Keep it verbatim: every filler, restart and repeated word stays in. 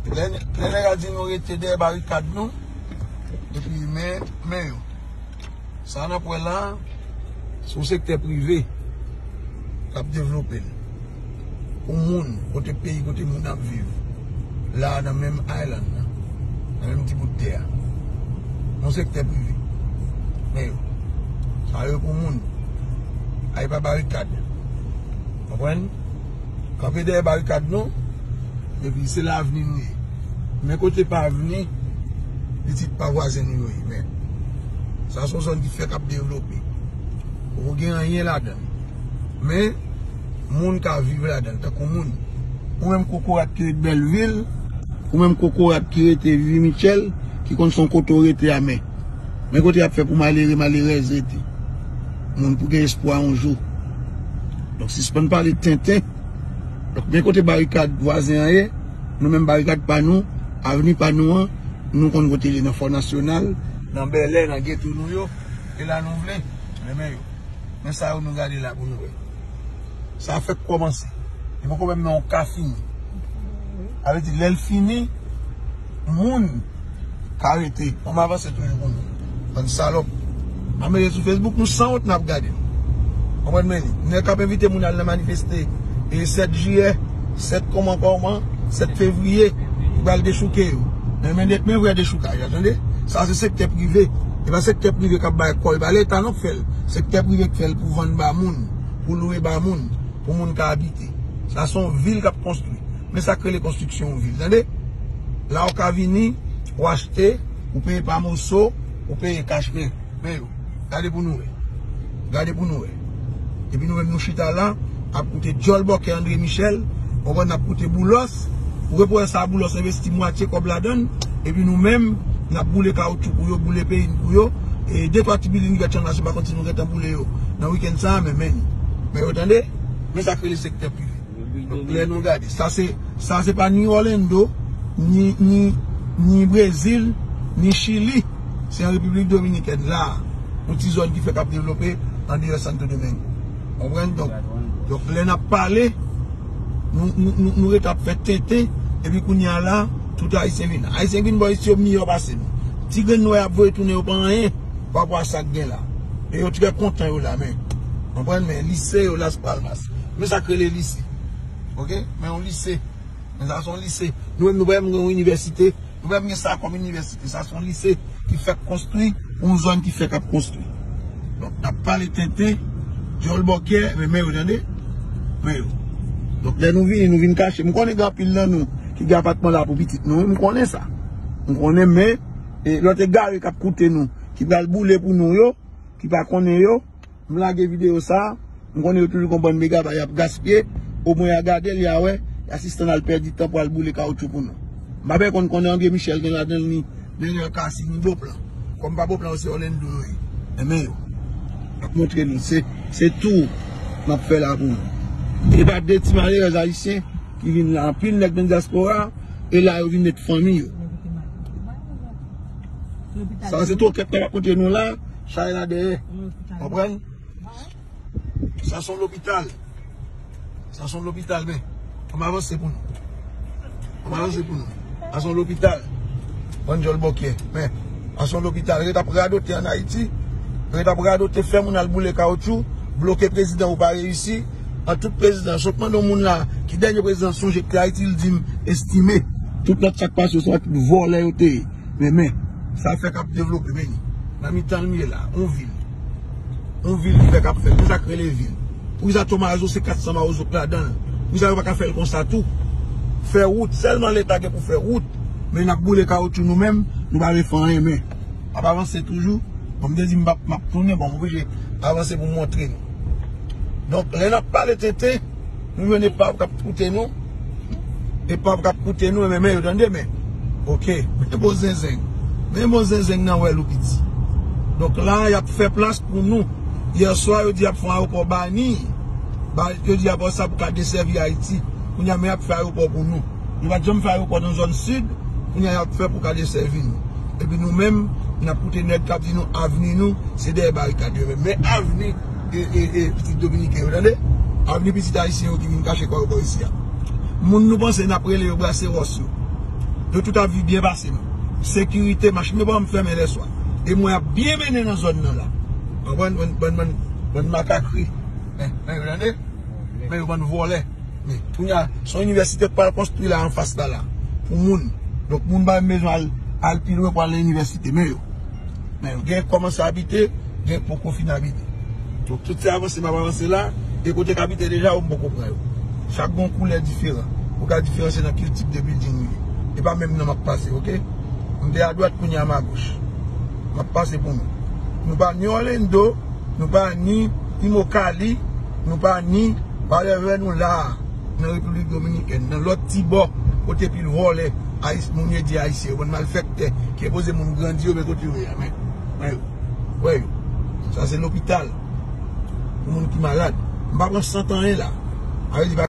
Lè, lè nèg la di nou rete dèyè barikad nou, epi men, men yo. Sa n ap wè la, se yon sektè prive k ap devlope l. Pou moun, kote peyi, kote moun ap viv. La, nan menm island nan, nan menm ti bout tè a. Yon sektè prive. Men yo, sa yo pou moun. Ay pa barikad. Konprann? Kanpe dèyè barikad nou, epi se la avni nou ye. Men kote pa avni, pitit pa vwazen nou yo ye. Men, sa se yon zòn ki fèk ap devlope. Poko gen anyen ladan l. Men, moun ka viv ladan l, tankou moun. Ou menm kokorat ki ret Bèlvil, ou menm kokorat ki rete Vivi Mitchell, ki konn se yon kote w rete a, men. Men kote y ap fè pou malere, malerèz rete. Moun pou gen espwa yon jou. Donk, sispann pale tenten. Donk, men kote barikad vwazen an ye, nou menm barikad pa nou, avni pa nou an, nou konn kote l ye nan Fò Nasyonal, nan Bèlè, nan geto nou yo, e la nou vle, renmen yo. Men sa yo nou gade la pou nou wè. Sa fèk kòmanse. Li poko menm nan yon ka fini. Sa vle di, lè l fini, moun ka rete. An m avanse toujou pou nou. Bann salòp. An mete sou Facebook, nou sanwont n ap gade. Konprann men li. Nèg k ap envite moun al nan manifeste. E sèt jiyè, sèt kòman kòman, sèt fevriye, li pral dechouke yo. Men, men, men vrè dechoukaj la, tande? Sa se sektè prive. E pa sektè prive k ap bay kò, e pa leta non k fè l. Sektè prive k fè l pou vann ba moun, pou lwe ba moun, pou moun ka abite. Sa se yon vil k ap konstwi. Men sa k rele konstriksyon yon vil, tande? La ou ka vini, ou achte, ou peye pa moso, ou peye kach, men, men yo. Gade pou nou wè. Gade pou nou wè. Epi nou menm nou chita la, ap koute djòl bòkè André Michel, konprann, n ap koute Boulos. Ou gen pwòblèm sa Boulos envesti mwatye kòb ladan l, epi nou menm, n ap boule kawoutchou pou yo, boule peyi n pou yo. E de twa ti bilding vèt chanm la, se pa konn si nou gentan boule yo nan wikenn sa a, men, men, men yo tande, men sa k rele sektè prive. Donk, lè nou gade, sa se, sa se pa ni Orlando, ni, ni, ni Brezil, ni Chili. Se an Repiblik Dominikèn la, yon ti zòn ki fèk ap devlope andeyò Santo Domingo. Konprann? Donk, donk, lè n ap pale, nou, nou, nou, nou rete ap fè tenten, epi kounye a la, tout Ayisyen vin. Ayisyen vin bò isi yo miyò pase nou. Ti grenn nwè y ap voye tounen yo pa anyen, pa rapò a sa k gen la. E yo trè kontan yo la, men. Konprann? Men lise yo Las Palmas. Men sa k rele lise. Oke? Men yon lise. Men sa se yon lise. Nou menm nou pa menm gen yon inivèsite. Nou pa menm gen sa kòm inivèsite. Sa se yon lise ki fèk konstwi, yon zòn ki fèk ap konstwi. Donk, n ap pale tenten, djòl bòkyè, men, men yo, tande? Men yo. Donk, lè nou vini, nou vin kache. M konnen gen anpil nan nou ki gen apatman la pou pitit nou, wi, m konnen sa. M konnen, men, e, lòt egare k ap koute nou, ki pral boule pou nou yo, ki pa konnen yo, m lage videyo sa a, m konnen yo toujou gon bann megabay y ap gaspiye, omwen y a gade l, y a wè, y a sispann al pèdi tan pou al boule kawoutchou pou nou. M pa bezwen konn konnen André Michel gen ladan l ni Daniel Cassy ni Beauplan. Kòm pa Beauplan yo se Orlando yo ye. Renmen yo. M ap montre nou, se, se tou n ap fè la pou nou. E pa de ti malerèz ayisyen ki vin la, anpil nèg nan dyaspora, e la yo vin met fanmi yo. Sa se twokèt k ap montre nou la, chay la dèyè. Konprann? Sa se yon lopital. Sa se yon lopital, men. An m avanse pou nou. An m avanse pou nou. Sa se yon lopital. Bann djòl bòkyè. Men, sa se yon lopital. Ret ap radote ann Ayiti. Ret ap radote, fè moun al boule kawoutchou. Bloke prezidan ou pa reyisi. An tout prezidan, sot mande yon moun la, ki dènye prezidan sonje ki te Ayiti, l di m, Estimé. Tout lòt sa k pase yo, se yon ekip vòlè yo te ye. Men, men, sa fèk ap devlope, men li. Nan mitan l m ye la, yon vil. Yon vil ki fèk ap fèt. Men sa k rele vil. Poukisa Tomazo se kat san mawozo k ladan l? Poukisa yo pa ka fè l konsa tou? Fè wout, sèlman leta gen pou fè wout. Men n ap boule kawoutchou nou menm, nou pa vle fè anyen, men. Ap avanse toujou. Bon, m te di m p ap, m ap tounen, bon, m oblije avanse pou m montre nou. Donk, lè n ap pale tenten, nou jwenn epav k ap koute nou. Epav k ap koute nou, men, men yo tande, men. Oke, men bon zenzen. Men bon zenzen nan wè lou piti. Donk la, y ap fè plas pou nou. Yè swa, yo di y ap fè yon ayewopò Bani. Ba, yo di apre sa pou ka desèvi Ayiti. Kounye a, men y ap fè ayewopò pou nou. Yo pa t janm fè ayewopò nan zòn sid. Kounye a, y ap fè pou ka desèvi nou. Epi nou menm, n ap koute nèg k ap di nou avni nou, se dèyè barikad yo menm. Men avni, e, e, e, pitit dominiken yo, tande? Avni pitit ayisyen yo ki vin kache kò yo bò isi a. Moun nou panse n ap rele yo brase wòs yo. Yo tout ap viv byen pase m. Sekirite, machin yo pa janm fèmen lèswa. E mwen ap byen mennen nan zòn nan la. Konprann? Bann, bann, bann, bann makakri. Men, men, tande? Men yo bann vòlè. Men, kounye a, se yon inivèsite k pral konstwi la anfas la la. Pou moun. Donk, moun pa menm bezwen al, al pi lwen pou al nan inivèsite. Men yo. Men yo gen kòmanse abite, gen poko fin abite. Donk, tout se avanse m ap avanse la, e kote k abite deja, yo m poko pran yo. Chak gen yon koulè diferan. Ou ka diferansye nan ki tip de building li ye. E pa menm nan m ap pase, oke? M te adwat, kounye a m agoch. M ap pase pou nou. Nou pa ni Orlando, nou pa ni Immokalee, nou pa ni whatever, nou la a, nan Repiblik Dominikèn, nan lòt ti bò, kote pil vòlè, Ayis-, moun yo di Ayisyen, yo bann malfèktè, ki enpoze moun grandi yo, men kote yo ye a, men, men yo, wè yo. Sa se lopital pou moun ki malad. M pa pran sant anyen la. Sa vle di, pa